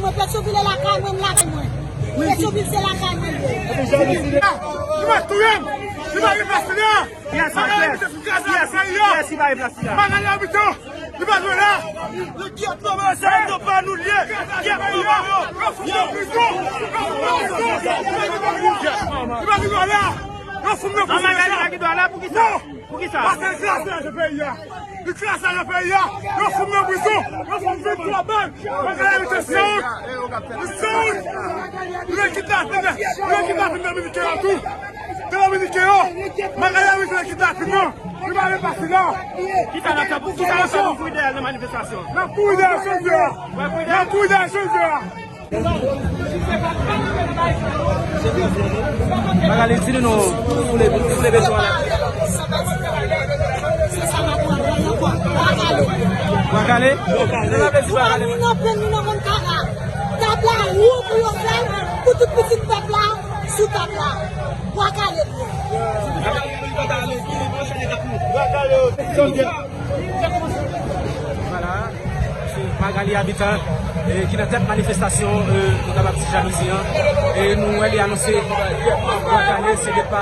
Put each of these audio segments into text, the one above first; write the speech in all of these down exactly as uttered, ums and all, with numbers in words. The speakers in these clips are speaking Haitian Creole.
Petyonvil e lakay mwen, m lakay mwen. Petyonvil se lakay mwen. Li va touye m. Li va replase la. Kiyès, kiyès? Kiyès ki va replase la? Magali Habitant. Li pa dwe la. Yo gyèt manman sa, yo pa nou l ye. Gyèt manman yo. Yo fout nan prizon. Yo fout nan prizon. Li pa gen dwa la. Yo fout nan prizon. Magali pa gen dwa la, poukisa? Non. Poukisa? Paske li kraze lajan peyi a. Li kraze lajan peyi a. Yo fout nan prizon. Yo fout vin twò bal. Magali Habitant se yon. Li se yon. Li vle kidnape. Li vle kidnape Dominiken yo tou. Te Dominiken yo. Magali Habitant vle kidnape nou. Li pa vle pase la. Kisa n ap fè? Poukisa n ap fè pou kouri dèyè l nan manifestasyon? N ap kouri dèyè chofè a. N ap kouri dèyè chofè a. Magali, di nou non, foule, foule bezwen la. Bwa Kale? Bwa Kale? Sa vle di Bwa Kale? Nou nan plen, nou nan Mòn Kara. Tab la wou pou yo fè l, pou tout pitit pèp la, sou tab la. Bwa Kale li ye. Bwa Kale. Vwala, se Magali Habitant, e, ki nan tèt manifestasyon, e, nou kapab di Jalouzi an. E nou wè li anonse Bwa Kale se depa.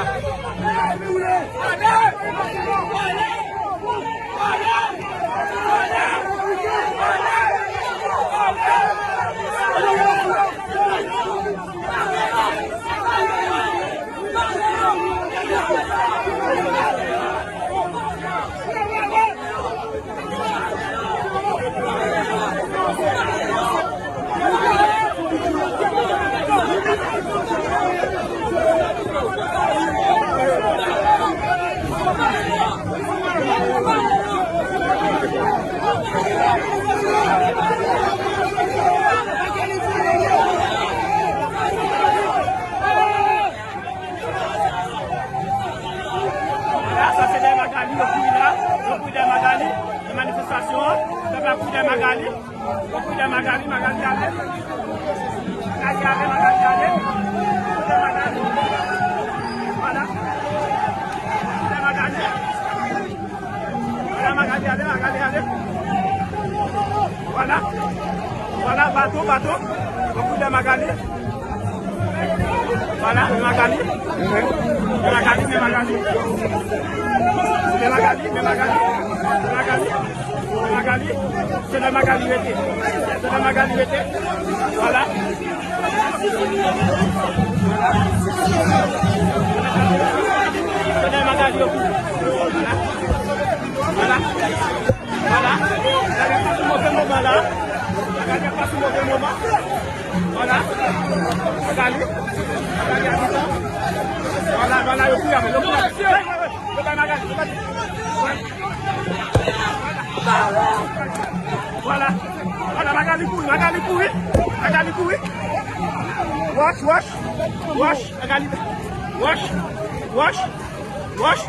Vwala, sa se dèyè Magali, yo kouri la, yo kouri dèyè Magali, nan manifestasyon an, pèp la kouri dèyè Magali, yo kouri dèyè Magali, Magali ale, Magali ale, Magali ale, kouri dèyè Magali, vwala, kouri dèyè Magali. Vwala, Magali ale, Magali ale. Vwala. Vwala, bato, bato. Yo kouri dèyè Magali. Vwala, men Magali. Men Magali, men Magali. Men Magali, men Magali. Men Magali. Men Magali. Se la Magali rete. Se la Magali rete. Vwala. Vwala. Vwala. Vwala. Magali ap pase move moman la. Magali ap pase move moman. Vwala. Magali. Magali ap pase. Vwala, vwala, yo kouri avè l, yo kouri avè l. Yo bay Magali, yo bay. Vwala. Vwala, Magali kouri, Magali kouri. Magali kouri. Wòch, wòch. Wòch, Magali. Wòch. Wòch. Wòch.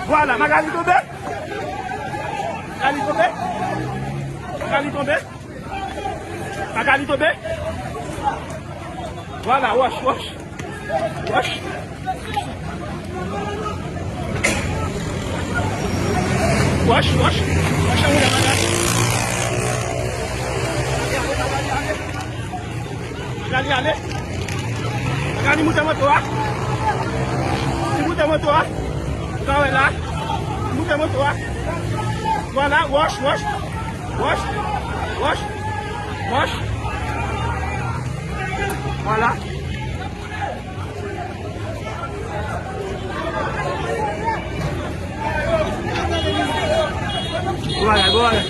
Vwala, Magali tonbe. Magali tonbe. Magali tonbe. Magali tonbe. Vwala, wòch, wòch. Wòch. Wòch, wòch. Wòch, an mouda Magali. Magali ale. Magali moute moto a. Li moute moto a. Ou ka wè la. Li moute moto a. Vwala, wòch, wòch. Wòch. Wòch. Wòch. Vwala. Vwala, vwala.